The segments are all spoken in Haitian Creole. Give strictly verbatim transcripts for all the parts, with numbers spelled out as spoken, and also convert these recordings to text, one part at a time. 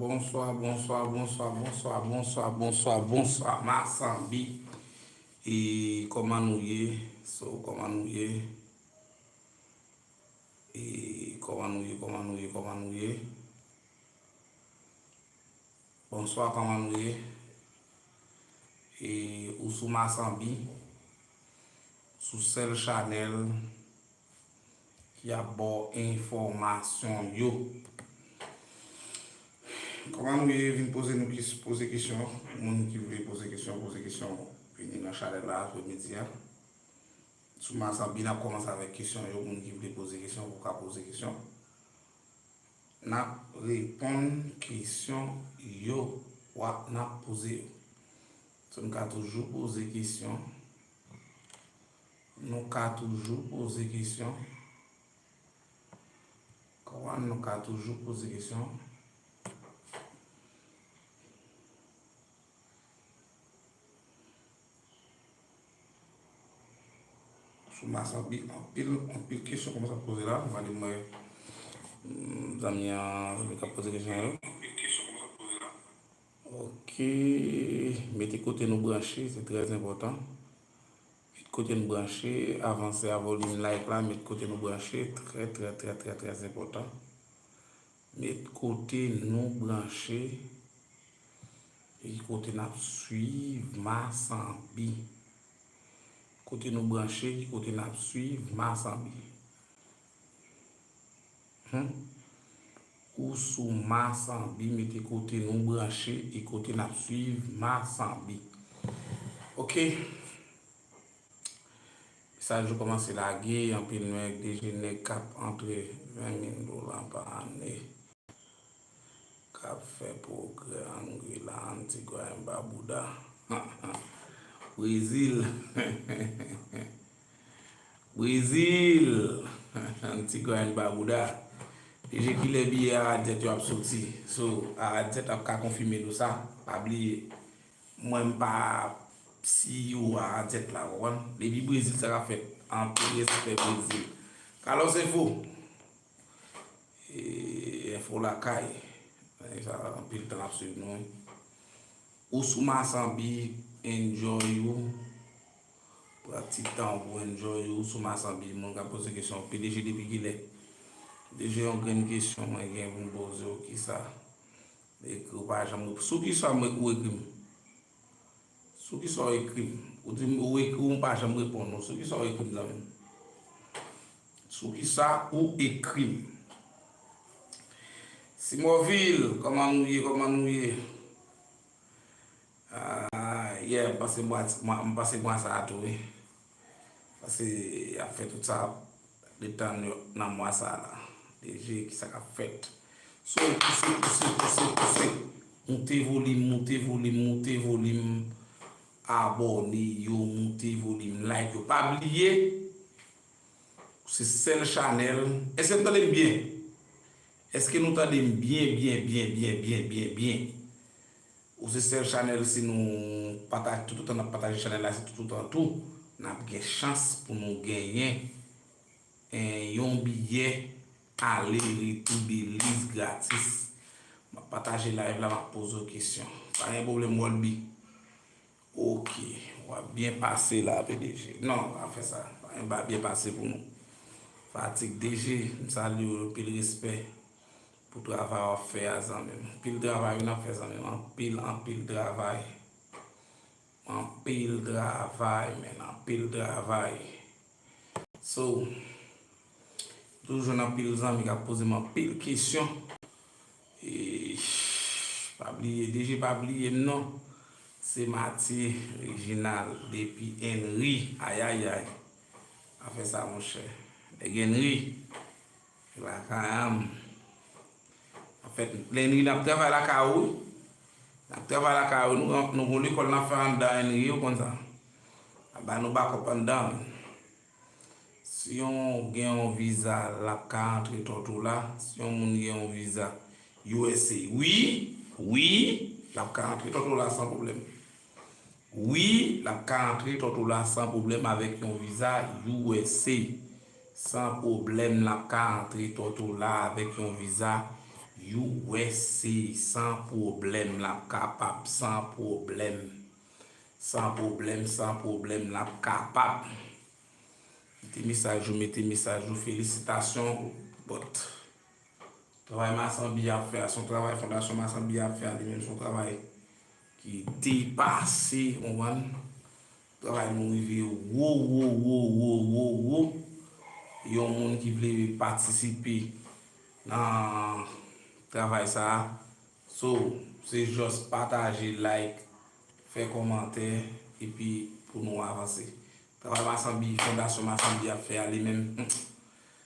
Bonswa, bonswa, bonswa, bonswa, bonswa, bonswa, bonswa, Masanbi. E kòman nou ye? So, kòman nou ye? E kòman nou ye? Kòman nou ye? Kòman nou ye? Bonswa, kòman nou ye? E ou sou Masanbi, sou sèl chanèl ki ap ba w enfòmasyon yo. Kòman nou ye? Vin poze nou kes-, poze kesyon. Moun ki vle poze kesyon, poze kesyon. Vini nan chanèl la aprè midi a. Sou Masanbi, n ap kòmanse avèk kesyon yo. Moun ki vle poze kesyon, ou ka poze kesyon. N ap reponn kesyon yo. W ap, n ap poze yo. So, nou ka toujou poze kesyon. Nou ka toujou poze kesyon. Kòman nou ka toujou poze kesyon? Sou Masanbi, anpil, anpil kesyon kòmanse ap poze la. Gade mwen, mm, zanmi an, zanmi k ap poze kesyon yo. Ok, mete kote nou branche, se trè enpòtan. Met kote nou branche, avanse a volim like la, met kote nou branche, trè, trè, trè, trè, trè enpòtan. Met kote nou branche, e kote n ap swiv Masanbi. Kote nou branche, ki kote n ap swiv Masanbi. Hmm. Ou sou Masanbi, mete kote nou branche e kote n ap swiv Masanbi. Ok. Mesaj yo kòmanse lage, anpil nèg, D G nèg k ap antre ven mil dola pa ane. K ap fè pwogrè Anguila, Antigua, Barbuda. Brezil. Brezil. Antigua, Barbuda. Deja kilè biyè Aradzet yo ap soti. So, Aradzet ap ka konfime nou sa. Pa bliye, mwen m pa C E O Aradzet la, w konprann? Depi Brezil, sa k ap fèt? Anpil respè Brezil. Carlos Info. E, enfo lakay. E sa, anpil tan n ap swiv nou, wi. Ou sou Masanbi, enjoy ou. Pran ti tan ou pou enjoy ou sou Masanbi. Moun ka poze kesyon, P D G depi kilè? P D G yon grenn kesyon mwen gen pou m poze w, kisa? Ekri ou pa janm rep-, sou kisa mwen ou ekri m? Sou kisa w ekri m? Ou di m ou ekri m, ou pa janm reponn non. Sou kisa w ekri m, zanmi m? Sou kisa ou ekri m? Simovil, kòman nou ye, kòman nou ye? Ah, yeah, m pase mwa, mwa, m pase mwa sa a tou, wi. Pase y ap fè tout sa, detann yo nan mwa sa a la. D G, kisa k ap fèt? So, pouse, pouse, pouse, pouse. Moute volim, moute volim, moute volim. Abòne yo, moute volim like yo. Pa bliye, se sèl chanèl. Èske n tande m byen? Èske nou tande m byen, byen, byen, byen, byen, byen, byen? Ou se sèl chanèl, si nou pataje, toutotan n ap pataje chanèl la, se toutotan tou n ap gen chans pou nou genyen, en, yon biyè ale retou Beliz gratis. M ap pataje live la, m ap poze w kesyon. Pa gen pwoblèm, Wolby. Ok, w ap byen pase la, P D G. Non, pa fè sa. Pa gen pa byen pase pou nou. Fatik D G, m salye w, anpil respè pou travay w ap fè a, zanmi m. Anpil travay wi n ap fè, zanmi m. Anpil, anpil travay. Anpil travay, men anpil travay. So, toujou jwenn anpil zanmi k ap poze m anpil kesyon. E, pa bliye, D G pa bliye m non. Se Matye Reginald depi Henry. Ayayay. Pa fè sa, monchè. Nèg Henry. Lakay a m. Anfèt, Henry, n ap travay lakay ou, wi. N ap travay lakay ou. Nou, nou gon lekòl n ap fè anndan, Henry, ou konn sa. N ap ba nou bakòp anndan. Si yon gen yon viza, l ap ka antre Tortola. Si yon moun gen yon viza U S A, wi, wi, l ap ka antre Tortola san pwoblèm. Wi, l ap ka antre Tortola san pwoblèm avèk yon viza U S A. San pwoblèm, l ap ka antre Tortola avèk yon viza U S A san pwoblèm, l ap kapab, san pwoblèm. San pwoblèm, san pwoblèm, l ap kapab. Mete mesaj ou, mete mesaj ou, felisitasyon, but travay Masanbi ap fè a, se yon travay Fondasyon Masanbi ap fè a, li menm se yon travay ki depase, w konprann? Travay nou rive wo, wo, wo, wo, wo, wo. Yon moun ki vle patisipe nan travay sa a, so, se just pataje, like, fè kòmantè, epi pou nou avanse. Travay Masanbi, Fondasyon Masanbi ap fè a li menm, hmm,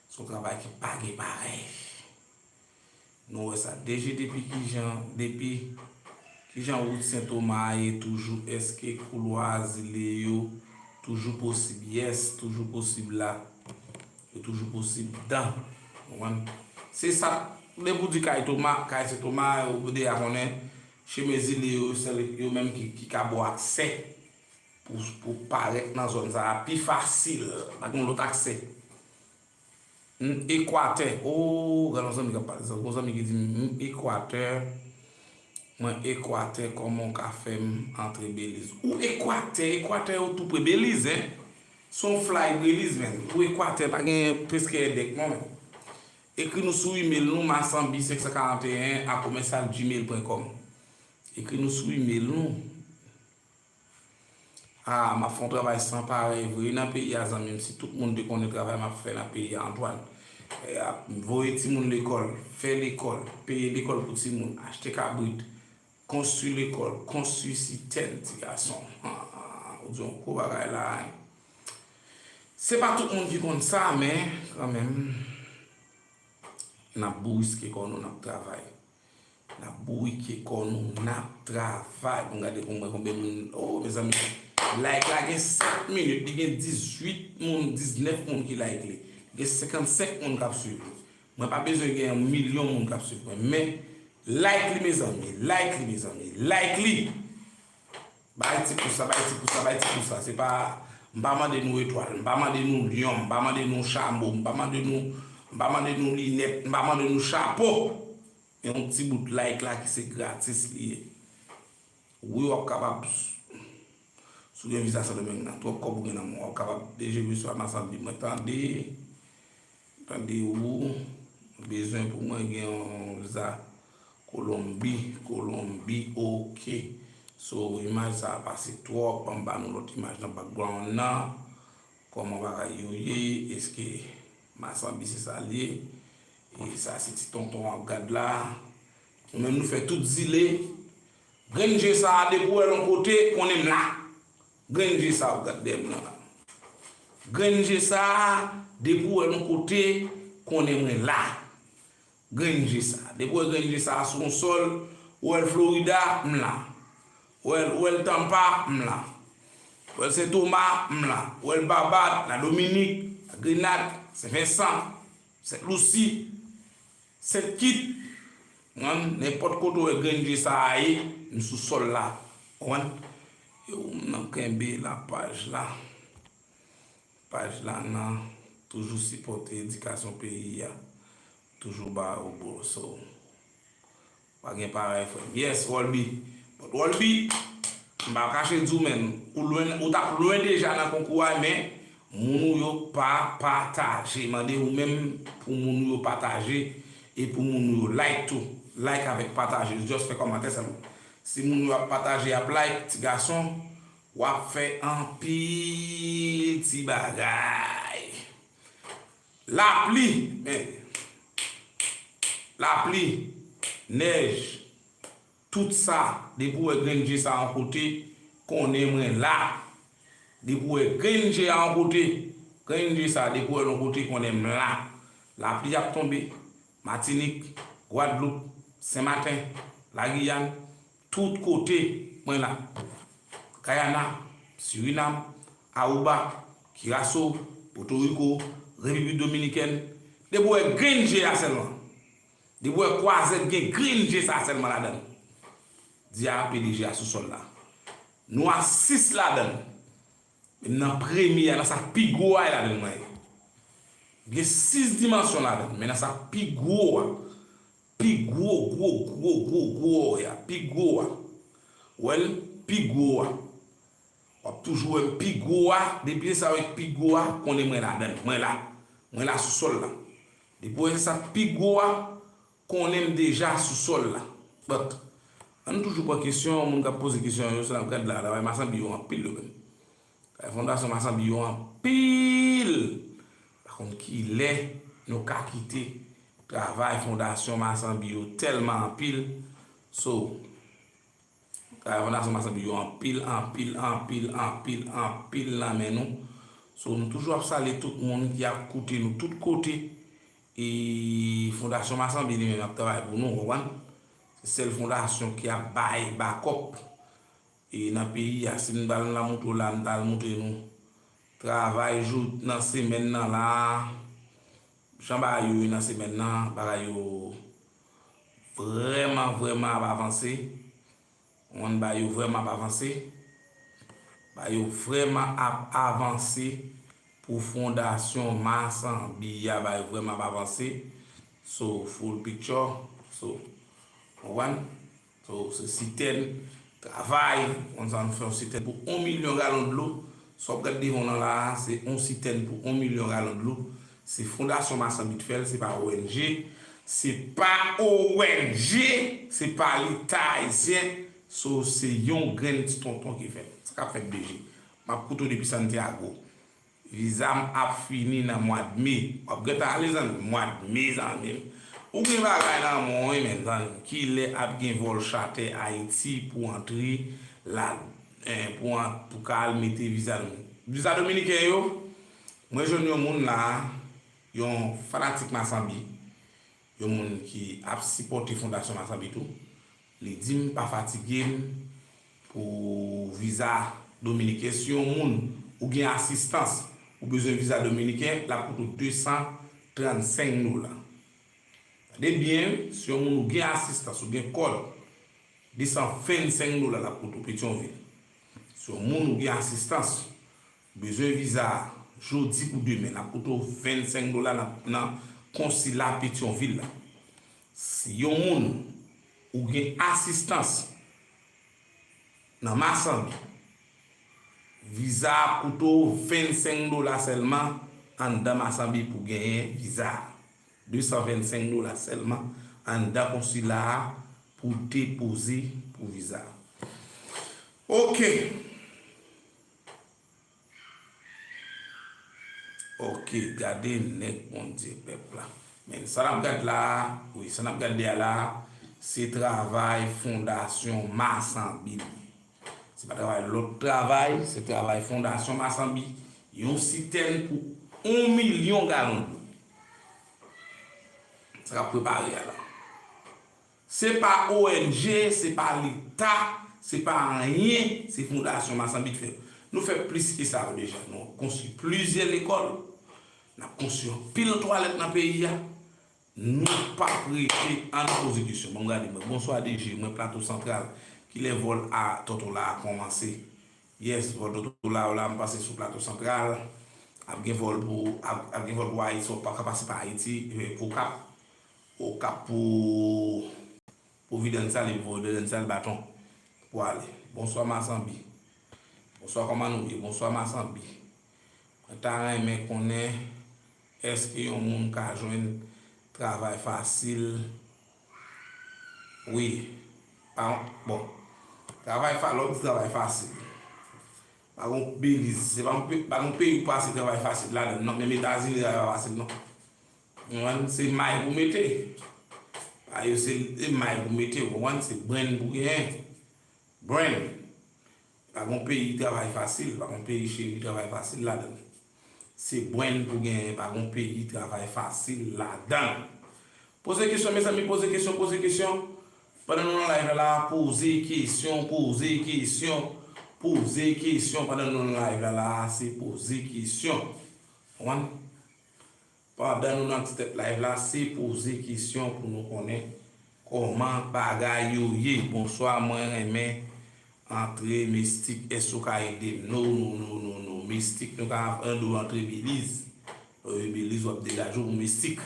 se yon travay ki pa gen parèy. Nou wè sa. D G, depi kijan, depi kijan wout Sen Toma a ye toujou, èske koulwa Zile yo toujou posib? Yes, toujou posib la. Yo toujou posib dan. Konprann? Se sa, lè pou di kay Toma, kay Sen Toma, ou deja konnen, chemen Zile yo, se yo menm ki, ki ka ba w aksè pou, pou parèt nan zòn sa a pi fasil. Pa gen lòt aksè. M Ekwatè. O, gade yon zanmi k ap pale sa. Gon zanmi ki di m, m Ekwatè. Mwen Ekwatè, kòman w ka fè m antre Beliz? Ou Ekwatè, Ekwatè yo tou pre Beliz, en. Se yon fly Beliz, menn. Ou Ekwatè, pa gen preskè èdèk, non, menn. Ekri nou sou email nou, masanbi senk san karanteyen a komèsyal gmail pwen kòm. Ekri nou sou email nou. Ah, m ap fè yon travay san parèy vre wi nan peyi a, zanmi m. Si tout moun te konnen travay m ap fè nan peyi a, Antoine. Eh, ap voye timoun lekòl, fè lekòl, peye lekòl pou timoun, achte kabrit, konstwi lekòl, konstwi sitèn, ti gason. Ah, ou di yon gwo bagay la, wi. Se pa tout moun ki konn sa, men kanmenm, n ap bouriske kò nou, n ap travay. N ap bourike kò nou, n ap travay pou n gade pou mwen konbyen moun. Oh, mezanmi, live la gen sèt minit, li gen dizuit moun, diznèf moun ki like li. Gen senkannsenk moun k ap swiv li. Mwen pa bezwen gen yon milyon moun k ap swiv mwen. Men, like li, mezanmi, like li, mezanmi, like li. Bay ti pous la, bay ti pous la, bay ti pous la. Se pa, m pa mande nou etwal, m pa mande nou lyon, m pa mande nou chamo, m pa mande nou, m pa mande nou linèt, m pa mande nou chapo. Yon ti bout like la ki se gratis li ye. Wi, w ap kapab, si w gen viza Sendomeng nan, twòp kòb ou gen nan men w, w ap kapab D G Visa Masanbi. Mwen tande, tande ou bezwen pou mwen gen yon viza Kolonbi, Kolonbi, oke. So, imaj sa a pase twòp, ann ba nou lòt imaj nan background nan. Kòman bagay yo ye? Èske Masanbi se sa l ye? E sa se ti tonton w ap gad la. Nou menm nou fè tout Zile. Grenn je sa a, depi w wè l yon kote, konnen m la. Grenn je sa a w ap gad dèyè m nan la. Grenn je sa a, depi w wè l yon kote, konnen mwen la. Grenn je sa. Depi w wè grenn je sa a sou yon sòl, ou wè l Florida, m la. Ou wè l, ou wè l Tampa, m la. Ou wè l Sen Toma, m la. Ou wè l Babad, Ladominik, Lagrenad, Sen Vensan, Sent Lisi, Sent Kit. Mwen, nenpòt kote w wè grenn je sa a ye, m sou sòl la. Konprann? Yo, m nan kenbe lapaj la. Paj la nan toujou sipòte edikasyon peyi a. Toujou ba yo, bro. So, pa gen parèy, frè m. Yes, Wolby. But Wolby, m pa kache di w, menn, ou lwen, ou t ap lwen deja nan konkou a, men moun ou yo pa pataje. Mande ou menm pou moun ou yo pataje e pou moun ou yo like tou. Like avèk pataje. Just fè kòmantè sèlman. Si moun yo ap pataje, ap like, ti gason, w ap fè anpil ti bagay. Lapli, men, lapli, nèj, tout sa, depi w wè grenn je sa yon kote, konnen mwen la. Depi w wè grenn je a yon kote, grenn je sa, depi w wè l yon kote, konnen m la. Lapli ap tonbe, Matinik, Gwadloup, Senmaten, Lagiyàn, tout kote, mwen la. Gayana, Sirinam, Aruba, Kiraso, Pòtoriko, Repiblik Dominikèn. Depi w wè grenn je a sèlman. Depi w wè kwazèt gen grenn je sa sèlman ladan l. Di a P D G a sou sòl la. Nou a sis ladan l. Men nan premye a, nan sa k pi gwo a, e ladan l mwen ye. Gen sis dimansyon ladan l, men nan sa k pi gwo a, pi gwo, gwo, gwo, gwo, gwo a, pi gwo a. Ou wè l, pi gwo a. W ap toujou wè m pi gwo a, depi se sa w wè k pi gwo a, konnen mwen ladan l, mwen la. Mwen la sou sòl la. Depi w wè se sa k pi gwo a, konnen m deja sou sòl la. But, ann toujou pran kesyon, moun k ap poze kesyon yo, sa n ap gad la, travay Masanbi yo anpil yo menm. Travay Fondasyon Masanbi yo anpil. Pa konn kilè nou ka kite travay Fondasyon Masanbi yo tèlman anpil. So, travay Fondasyon Masanbi yo anpil, anpil, anpil, anpil, anpil nan men nou. So, nou toujou ap salye tout moun ki ap koute nou tout kote. E Fondasyon Masanbi li menm ap travay pou nou, w konprann? Se sèl fondasyon ki ap bay bakòp. E nan peyi a, si m t al nan moutre w la, m t al moutre nou travay jou nan semèn nan la, jan bagay yo ye nan semèn nan, bagay yo vrèman, vrèman ap avanse. Ou konprann, bagay yo vrèman ap avanse. Bagay yo vrèman ap avanse pou Fondasyon Masanbi a, bagay yo vrèman ap avanse. So, full picture. So, ou konprann? So, se sitèn, travay, konn sa nou fè yon sitèn pou yon milyon galon dlo. Sa w ap gad devan w lan la a, se yon sitèn pou yon milyon galon dlo. Se Fondasyon Masanbi t fè l, se pa O N G. Se pa O N G, se pa Leta ayisyen. So, se yon grenn ti tonton ki fè l. Sa k ap fèt, B G? M ap koute w depi Santiago. Viza m ap fini nan mwa d me. W ap gentan ale, zanmi m, mwa d me, zanmi m. Ou gen bagay nan men w, wi, men, zanmi m. Kilè ap gen vòl chatè Ayiti pou antre la, eh, pou an-, pou ka al mete viza nou? Viza dominiken yo, mwen jwenn yon moun la, yon fanatik Masanbi, yon moun ki ap sipòte Fondasyon Masanbi tou. Li di m pa fatige m pou viza dominiken. Si yon moun ou gen asistans, ou bezwen viza dominiken, l ap koute w de san trannsenk dola. Tande byen, si yon moun ou gen asistans, ou gen kòb, de san vennsenk dola l ap koute w Petyonvil. Si yon moun ou gen asistans, bezwen viza a, jodi pou demen, l ap koute w vennsenk dola nan, nan konsila Petyonvil la. Si yon moun ou gen asistans nan Masanbi, viza a ap koute w vennsenk dola sèlman anndan Masanbi pou genyen viza a. De san vennsenk dola sèlman anndan konsila a pou depoze pou viza a. Oke. Oke, gade nèg Bondye pèp la. Men sa n ap gad la a, wi, sa n ap gade a la a, se travay Fondasyon Masanbi. Se pa travay lòt travay, se travay Fondasyon Masanbi. Yon sitèn pou yon milyon galon dlo. Sa k ap prepare a la. Se pa O N G, se pa Leta, se pa anyen, se Fondasyon Masanbi k fè. Nou fè plis ke sa yo deja. Nou konstwi plizyè lekòl. N ap konstwi anpil twalèt nan peyi a. Nou p ap rete, ann poze kesyon. Ban m gade mwen. Bonswa D J, mwen Plato Santral. Kilè vòl a Tonton la a kòmanse? Yes, vòl Tonton la a, m pase sou Plato Santral. Ap gen vòl pou, ap, ap gen vòl pou Ayiti, w ap ka pase pa Ayiti, eh, Okap. Okap pou Providencial, epi Providencial Baton pou ale. Bonswa Masanbi. Bonswa, kòman nou ye? Bonswa Masanbi. Mwen ta renmen konnen èske yon moun ka jwenn travay fasil? Wi. Pa, bon. Travay fa-, lè w di travay fasil. Pa gon Beliz. Se pa yon pe-, pa gon peyi ou pase travay fasil ladan l, non. Menm Etazini, travay pa fasil, non. Ou konprann? Se may pou mete. Pa yo se, se may pou mete, ou konprann? Se brenn pou genyen. Brenn. Pa gon peyi travay fasil, pa gon peyi cheri travay fasil ladan l. Se brenn pou genyen, pa gon peyi travay fasil ladan l. Poze kesyon, mezanmi, poze kesyon, poze kesyon. Pandan nou nan live la, la, poze kesyon, poze kesyon, poze kesyon. Pandan nou nan live la, la, se poze kesyon. Konprann? Pandan nou nan ti tèt live la, se poze kesyon pou nou konnen kòman bagay yo ye. Bonswa, mwen renmen antre Mestik. Èske w ka ede m? No, no, no, no, no. Mestik, nou ka ede w antre Beliz. Lè w rive Beliz, w ap degaje w pou Mestik.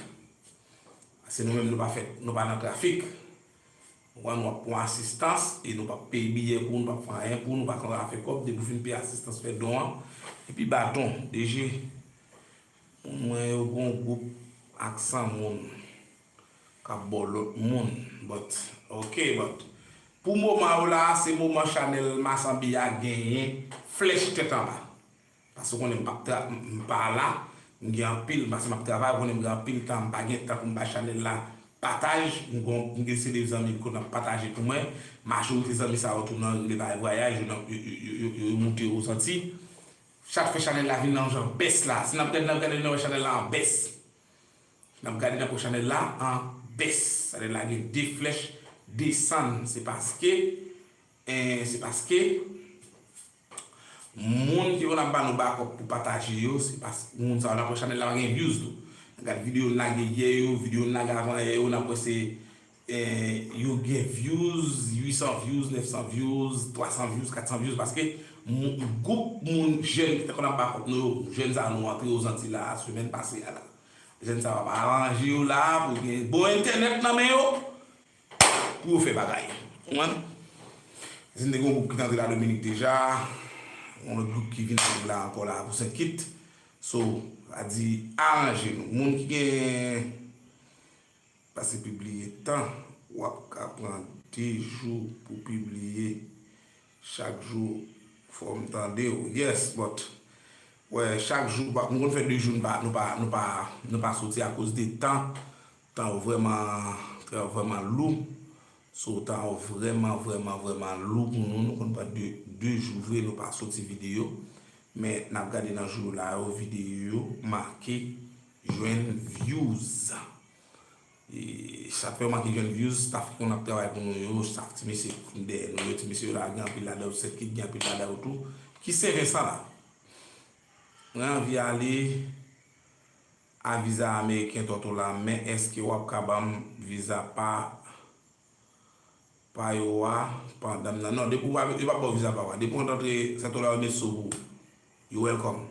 Paske nou menm nou pa fè, nou pa nan trafik. Ou konprann, w ap pran asistans e nou p ap peye biyè pou ou, nou p ap fè anyen pou ou, nou pa konn afè kòb, depi w fin peye asistans, fè don an, epi baton, D G. Moun mwen yo gon gwoup ak san moun k ap ba w lòt moun, but, ok, but pou moman yo la, se moman chanèl Masanbi a genyen flèch tèt anba. Paske w konnen m p ap tra-, m pa la, m gen anpil, paske m ap travay, w konnen m gen anpil tan, m pa gen tan pou m bay chanèl la pataj, m gon, m gen se de zanmi ki konn ap pataje pou mwen, majorite zanmi sa yo tou nan rele bay vwayaj, yo nan, yo, yo, yo, yo, yo moute Ozanti. Sa k fè chanèl la vin nan yon jan bès la. Si n ap gade, n ap gade, n ap wè chanèl la an bès. N ap gade, n ap wè chanèl la an bès. Chanèl la gen de flèch desann. Se paske, eh, se paske moun ki konn ap ba nou bakòp pou pataje yo, se paske moun sa yo, n ap wè chanèl la pa gen views tou. N ap gade videyo n lage yè yo, videyo n lage avan yè yo, n ap wè se eh, yo gen views, uit san views, nèf san views, twa san views, kat san views, paske mou-, gwoup moun jèn ki te konn ap bakòp nou yo, jèn sa nou antre Ozanti la, semèn pase a la. Jèn sa yo ap aranje yo la, pou gen bon entènèt nan men yo, pou yo fè bagay. Ou konprann? Si n te gen yon gwoup ki te antre la Dominik deja, yon lòt gwoup ki vin antre la ankò la pou Sent Kit. So, sa di aranje nou. Moun ki gen Pase pibliye tan, w ap ka pran de jou pou pibliye chak jou, fò m tande w. Yes, but, wè, chak jou, pa, m konn fè de jou, nou pa, nou pa, nou pa, nou pa soti akoz de tan. Tan yo vrèman, tan yo vrèman lou. So, tan yo vrèman, vrèman, vrèman lou pou nou. Nou konn pran de, de jou vre, nou pa soti videyo. Men, n ap gade nan jou la yo, videyo yo make jwenn views. E sa k fè w manke jwenn views, staff ki konn ap travay pou nou yo, staff ti mesye ki dèyè nou yo, ti mesye yo la gen anpil ladan yo, Sent Kit gen anpil ladan yo tou, ki Sen Vensan la. Mwen anvi ale a viza ameriken Toto la, men èske w ap ka ban m viza pa pa yo a pandan m nan. Non, depi w pa, yo p ap ba w viza pa w a. Depi w antre Sento la, yo met so pou ou. You welcome.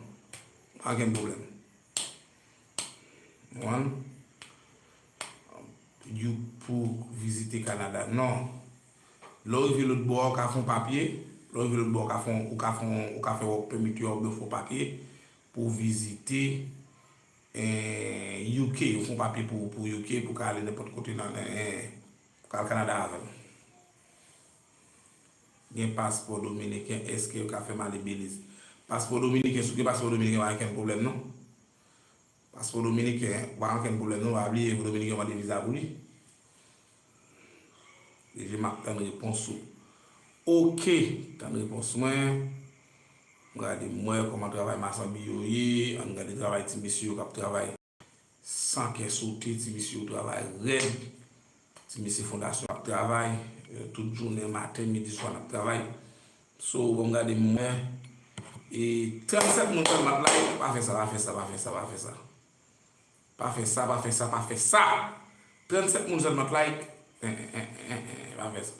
Pa ankenn pwoblèm. Ou konprann? You pou vizite Kanada. Non. Lè w rive lòt bò a, ou ka fè yon papye. Lè w rive lòt bò a, ou ka fè yon, ou ka fè yon, ou ka fè yon work permit yo oubyen fè yon papye pou w vizite, eh, U K. Ou fè yon papye pou, pou U K, pou w ka ale nenpòt kote nan, eh, Ou ka al Kanada avè m. Gen paspò dominiken, èske yo ka fè m ale Beliz? Paspò dominiken, si w gen paspò dominiken, pa gen okenn pwoblèm non. Paspò dominiken, pa gen okenn pwoblèm non, pa bliye pou dominiken yo mande viza pou li. Deje m ap tann repons ou. Oke, tann repons mwen. M gade m wè kòman travay masanbi yo ye, ann gade travay ti mesye yo k ap travay. San kè sote, ti mesye yo travay rèd. Ti mesye fondasyon ap travay, eh, tout jounen, maten, midi, swa n ap travay. So, bon, gade m wè. E trannsèt moun sèlman ap like, pa fè sa, pa fè sa, pa fè sa, pa fè sa. Pa fè sa, pa fè sa, pa fè sa. Trannsèt moun sèlman ap like, eh, eh, eh, eh, eh, pa fè sa.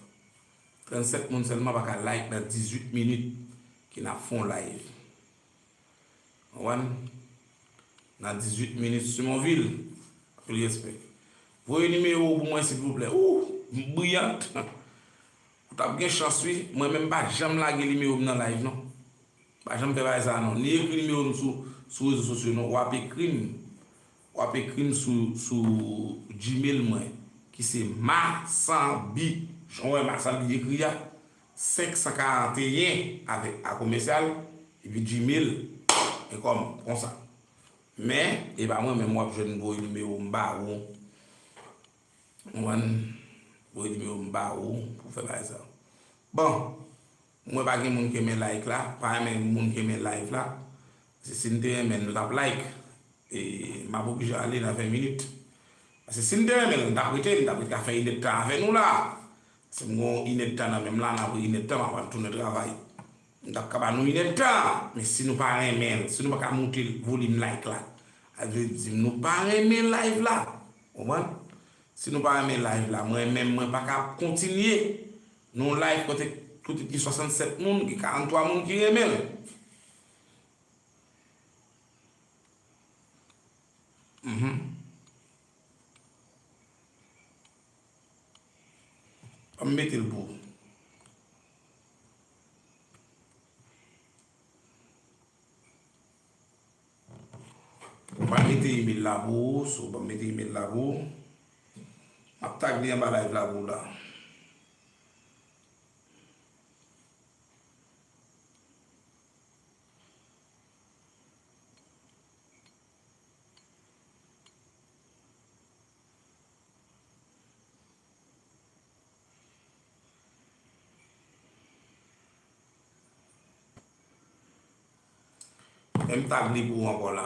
Trannsèt moun sèlman pa ka like nan dizuit minit ke n ap fè yon live. Konprann? Nan dizuit minit, Simonvil. Anpil respè. Voye nimewo w pou mwen, silvouplè. Ou, briyant. Ou t ap gen chans, wi. Mwen menm, m pa janm lage nimewo m nan live, non. M pa janm fè bagay sa, non. Ni ekri nimewo m sou, sou rezo sosyo, non. W ap ekri m. W ap ekri m sou, sou Gmail mwen, ki se Masanbi. Jan w wè Masanbi ekri a, senk san karanteyen avèk A komèsyal, epi Gmail, e kòm, konsa. Men, e pa mwen menm w ap jwenn voye nimewo m ba ou. Ou konprann? Voye nimewo m ba ou pou fè bagay sa. Bon, mwen pa gen moun ki renmen like la, pa renmen moun ki renmen live la. Se si n te renmen l, nou t ap like. E m ap oblije ale nan ven minit. Paske si n te renmen l, m t ap rete, m t ap rete ka fè inèdtan avè nou la. Si m gon inèdtan nan men m la, n ap inèdtan, m ap al tounen travay. M t ap ka ba nou inèdtan, men si nou pa renmen l, si nou pa ka moute volim like la, sa vle di nou pa renmen live la. Konprann? Si nou pa renmen live la, mwen menm, mwen pa ka kontinye. Nou live kote, kote ki swasannsèt moun, ki karanntwa moun ki renmen l. Mhm. m mete l pou ou. Mwen mete email la pou ou, so mwen mete email la pou ou. M ap tag li anba live la pou ou la. Men m tag li pou ou ankò la.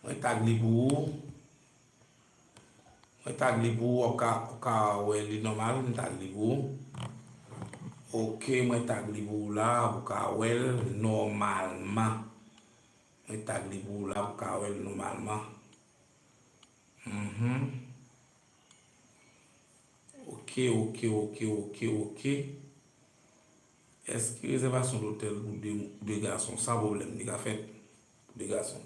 Mwen tag li pou ou. Mwen tag li pou ou, w ka, w ka wè li nòmal, m tag li pou ou. Ok, mwen tag li pou ou la, ou ka wè l nòmalman. Mwen tag li pou ou la, ou ka wè l nòmalman. Mhm. Ok, ok, ok, ok, ok. Èske rezèvasyon lotèl pou de, pou de gason? San pwoblèm, li ka fèt pou de gason.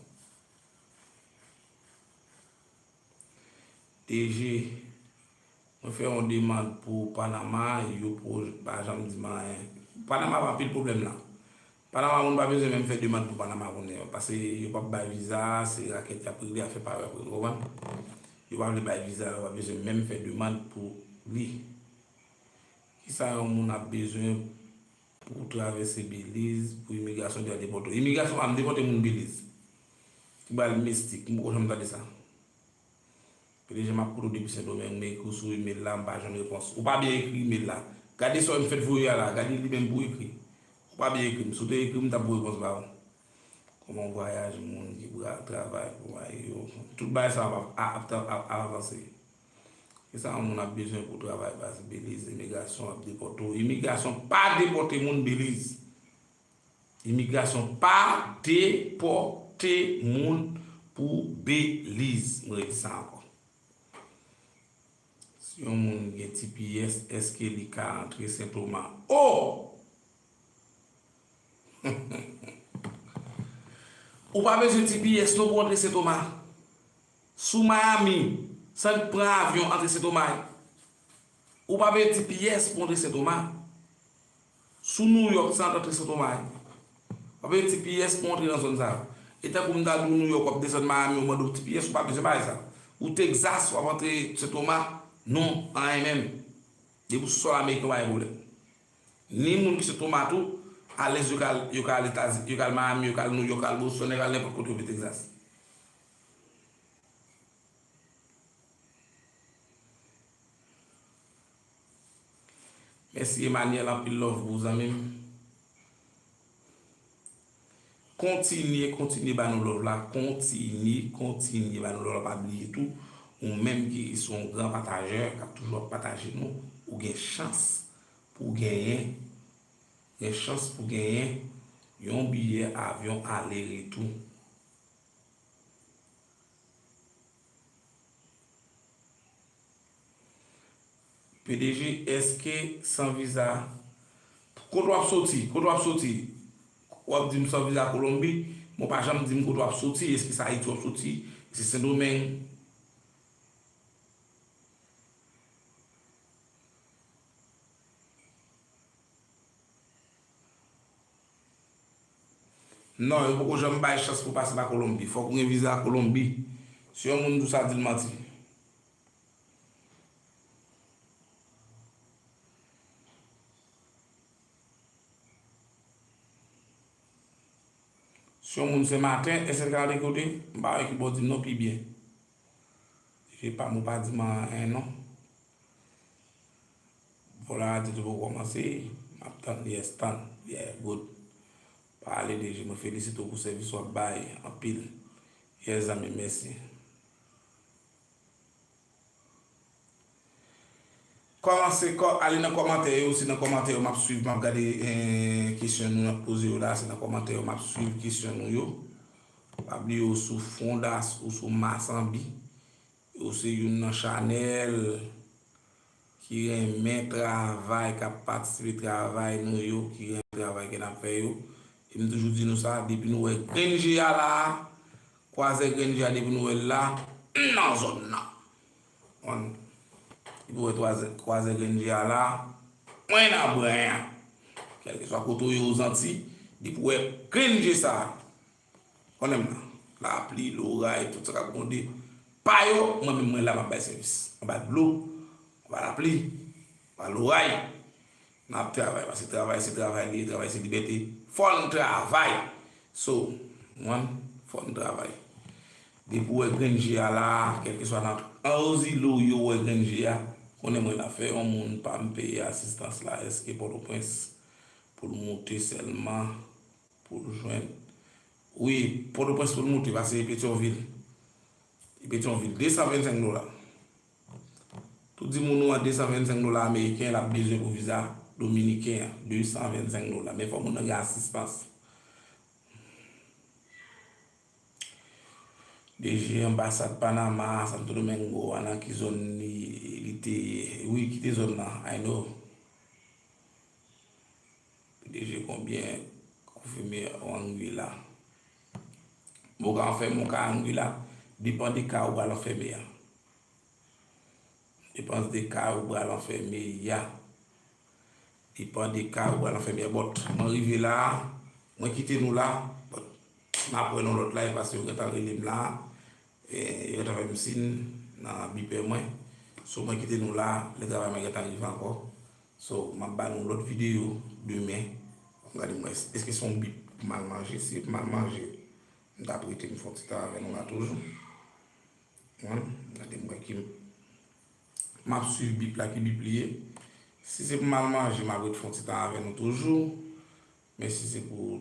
D G, mwen fè yon demann pou Panama, yo po-, pa janm di m anyen. Panama pa anpil pwoblèm la. Panama moun pa bezwen menm fè demann pou Panama konnen, paske yo p ap bay viza, se rakèt y ap regle, afè pa yo ap regle, w konprann? Yo pa vle bay viza, yo pa bezwen menm fè demann pou li. Kisa yon moun ap bezwen pou travèse Beliz, pou imigrasyon te depòte w? Imigrasyon pa m depòte moun Beliz. Ki ba l mistik, m poko janm tande sa. P D G, m ap koute w depi Sendomeng, m ekri w sou email la, m pa jwenn repons. Ou pa byen ekri email la. Gade sa w m fèt voye a la, gade li menm pou w ekri. Ou pa byen ekri m. Si w te ekri m, m t ap voye repons ba ou. Kòman vwayaj moun ki pral travay pou bay yo? Tout bagay sa ap, ap, ap, ap avanse. Kisa yon moun ap bezwen pou travay baz Beliz? Imigrasyon ap depòte w. Imigrasyon pa depòte moun Beliz. Imigrasyon pa depòte moun pou Beliz. Mwen redi sa ankò. Si yon moun gen T P S, èske li ka antre Sentoma? Oh! Ou pa bezwen T P S non pou antre Sentoma. Sou Miami, san pran avyon antre Sentoma. Ou pa bezwen T P S pou antre Sentoma. Sou New York, san antre Sentoma. Ou pa bezwen T P S pou antre nan zòn sa yo. E tankou m ta di w New York, w ap desann Miami, ou mande w T P S, ou pa bezwen bagay sa. Ou Texas, w ap antre Sentoma, non, anyen menm. Depi w sou sòl ameriken, w pa gen pwoblèm. Ni moun ki Sentoma tou, alèz yo ka al, yo ka al Etazini, yo ka al Miami, yo ka al New York, al Boston, yo ka al nenpòt kote yo vle Texas. Mèsi Emmanuel, anpil love pou ou zanmi m. Kontinye, kontinye ba nou love la, kontinye, kontinye ba nou love la, pa bliye tou, ou menm ki se yon gran patajè, k ap toujou ap pataje nou, ou gen chans pou w genyen, gen chans pou w genyen yon biyè avyon ale retou. P D G, èske san viza, kote w ap soti? Kote w ap soti? W ap di m san viza Kolonbi, men w pa janm di m kote w ap soti. Èske se Ayiti w ap soti? Se Sendomeng? Non, yo poko janm bay chans pou pase pa Kolonbi. Fòk ou gen viza Kolonbi. Si yon moun di w sa, di l manti. Si yon moun se maten, èske l ka ale kote? M pa wè ki bò di m non pi byen. Se pa m ou pa di m anyen non. Vòl a di tou poko kòmanse. M ap tann, yes, tann. Yeah, good. Pale D J, mwen felisite w pou sèvis w ap bay. Anpil. Yes, zanmi, mèsi. Kòmanse, kò-, ale nan kòmantè yo, se nan kòmantè yo m ap swiv, m ap gade, eh, kesyon nou n ap poze yo la, se nan kòmantè yo m ap swiv kesyon nou yo. Pa bliye ou sou Fondas, ou sou Masanbi, ou se youn nan chanèl ki renmen travay, k ap patisipe travay nou yo, ki renmen travay ke n ap fè yo. E m toujou di nou sa, depi nou wè grenn je a la a, kwazè grenn je a, depi nou wè l la, m nan zòn nan. Konn. Depi w wè twazè, twazè grenn je a la, mwen nan bren an. Kèlkeswa kote w ye Ozanti, depi w wè grenn je sa a, konnen m la. Lapli, loray, tout sa k ap gronde. Pa yo, mwen menm mwen la m ap bay sèvis. Anba dlo, anba lapli, anba loray. N ap travay, paske travay se travay li ye, travay se libète. Fò n travay. So, mwen, fò n travay. Depi w wè grenn je a la, kèlkeswa nan, an Ozilo yo wè grenn je a, konnen mwen n ap fè yon moun pa m peye asistans la, èske Pòtoprens pou l moute sèlman, pou l jwenn. Wi, Pòtoprens pou l moute, paske e Petyonvil. E Petyonvil, de san vennsenk dola. Tout di moun ou an de san vennsenk dola ameriken l ap bezwen pou viza dominiken an, de san vennsenk dola. Men fò moun nan gen asistans. D G anbasad Panama, Santo Domingo a, nan ki zòn li, li te ye? Wi, kite zòn nan, I know. P D G konbyen konfime w Anguilla? Bon, w ka anfèmen w ka Anguilla, depann de ka ou pral anfèmen an. Depann de ka ou pral anfèmen an. Depann de ka ou pral anfèmen an. But, mwen rive la, mwen kite nou la. But, m ap wè nan lòt live paske yo gentan rele m la. E, yo gentan fè m sin nan bipè mwen. So, mwen kite nou la, lè travay mwen gentan rive ankò. So, m ap ba nou lòt videyo demen. Gade mwen, èske se yon bip pou m al manje? Si se pou m al manje, m t ap rete m fè yon ti tan avè nou la toujou. Wi, gade mwen ki m ap swiv bip la, ki bip li ye. Si se pou m al manje, m ap ret fè yon ti tan avè nou toujou. Men si se pou,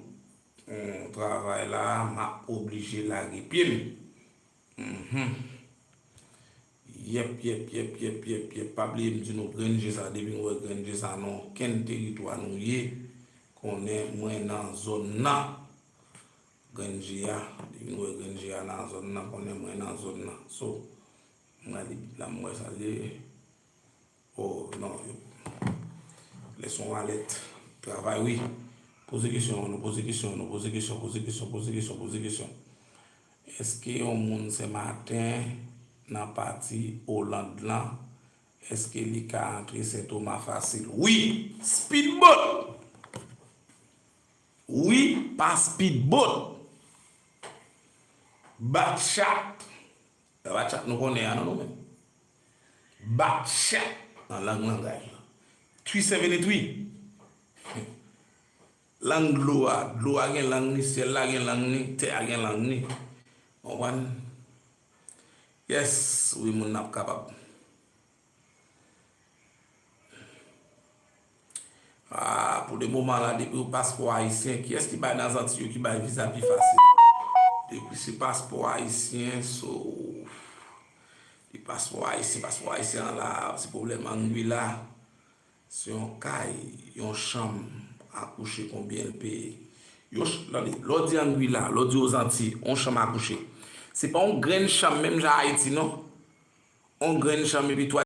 mm, travay la, m ap oblije lage pye m. Mhm. Yèp, yèp, yèp, yèp, yèp, yèp. Pa bliye m di nou grenn je sa, depi nou wè grenn je sa nan okenn teritwa nou ye, konnen mwen nan zòn nan. Grenn je a, depi nou wè grenn je a nan zòn nan, konnen mwen nan zòn nan. So, m gade bib la, m wè sa li ye. Oh, non, yo. Lè se yon walèt, travay, wi. Poze kesyon, nou poze kesyon, nou poze kesyon, poze kesyon, poze kesyon, poze kesyon, poze kesyon. Èske yon moun Senmaten nan pati Oland lan, èske li ka antre Sentoma fasil? Wi, speedboat! Wi, pa speedboat. Batchat. Batchat nou konnen an, non, nou menm. Batchat nan lang langaj lan. Three seventy-three. Lang dlo a. Dlo a gen lang ni, syèl la gen lang ni, tè a gen lang ni. Konprann? Yes, wi, moun nan ap kapab. Ah, pou le moman la, depi w paspò ayisyen, kiyès ki bay nan Zanti yo ki bay viza pi fasil? Depi se paspò ayisyen, so, depi paspò ayisyen, paspò ayisyen an la, se pwoblèm Anguilla. Se yon kay, yon chanm, akouche konbyen l peye? Yon ch-, tande, lè w di Anguilla, lè w di Ozanti, yon chanm akouche. Se pa yon grenn chanm menm jan Ayiti, non. Yon grenn chanm epi twa